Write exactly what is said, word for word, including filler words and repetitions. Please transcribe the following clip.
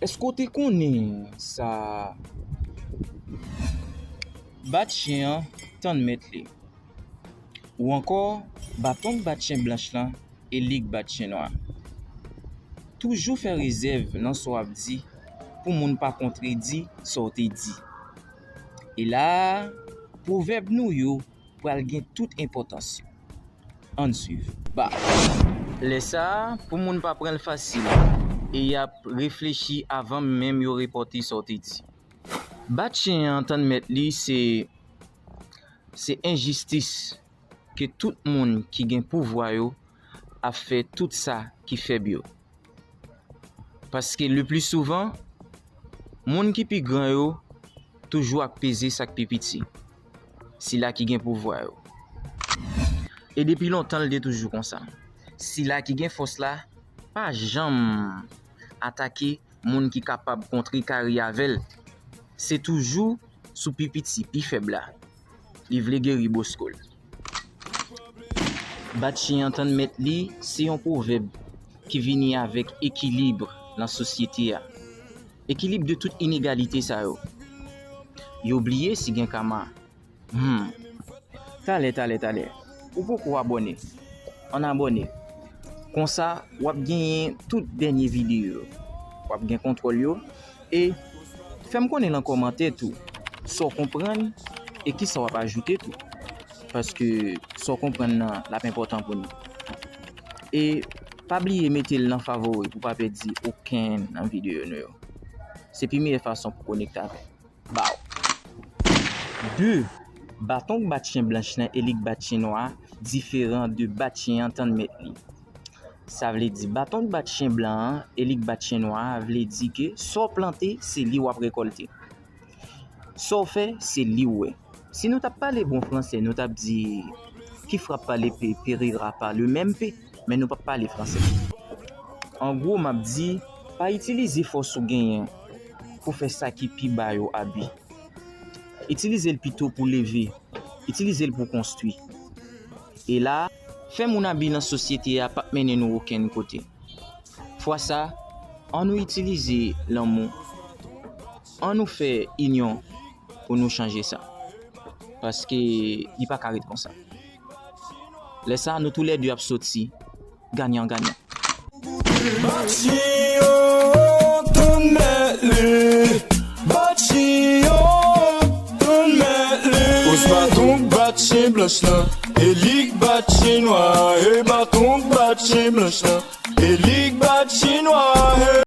Èske w te konnen sa? Bat chen an, tann mèt li. Ou ankò, baton k bat chen blanch lan, e li k bat chen nwa. Toujou fè rezèv nan sa w ap di pou moun pa kontredi sa w te di. E la a, pwovèb nou yo pral gen tout enpòtans yo. Ann swiv. Ba. Lè sa a, pou moun pa pran l fasil e y ap reflechi avan menm yo repòte sa w te di. Bat chen an, tann mèt li, se, se enjistis ke tout moun ki gen pouvwa yo ap fè tout sa ki fèb yo. Paske le pli souvan, moun ki pi gran yo toujou ap peze sa k pi piti, sila ki gen pouvwa yo. E depi lontan, l te toujou konsa. Sila ki gen fòs la pa janm atake moun ki kapab kontrekare avè l. Se toujou sou pi piti, pi fèb la. Li vle geri bosko l. Bat chen an, tann mèt li, se yon pwovèb ki vini avèk ekilib nan sosyete a. Ekilib de tout inegalite sa yo. Yo bliye si gen kama. Hmm. Talè, talè, talè. Ou poko abòne? Ann abòne. Konsa, w ap genyen tout dènye videyo yo. W ap gen kontwòl yo. E fè m konnen nan kòmantè tou sa w konprann e kisa w ap ajoute tou. Paske sa w konprann nan l ap enpòtan pou nou. E pa bliye mete l nan favori pou w pa pèdi okenn nan videyo nou yo. Se pi meyè fason pou konekte avè m. Ba w. De, baton k bat chen blanch lan e li k bat chen nwa a diferan de bat chen an, tann mèt li. Sa vle di, baton k bat chen blan an e li k bat chen nwa a vle di ke sa w plante, se li w ap rekòlte. Sa w fè, se li w wè. Si nou t ap pale bon fransè, nou t ap di, qui frappe pas l'épée périra par le même pet, men nou p ap pale fransè. An gwo, m ap di, pa itilize fòs ou genyen pou fè sa ki pi ba yo abi. Itilize l pito pou leve, itilize l pou konstwi. E la, fè moun abi nan sosyete a p ap mennen nou okenn kote. Fwa sa, ann nou itilize lanmou, ann nou fè inyon pou nou chanje sa. Paske li pa ka ret konsa. Lè sa, nou toulède ap soti ganyan ganyan. Bat chen an, tann mèt li. Bat chen an, tann mèt li. Pòs baton k bat chen blanch lan, e li k bat chen nwa. E baton k bat chen blanch lan, e li k bat chen nwa.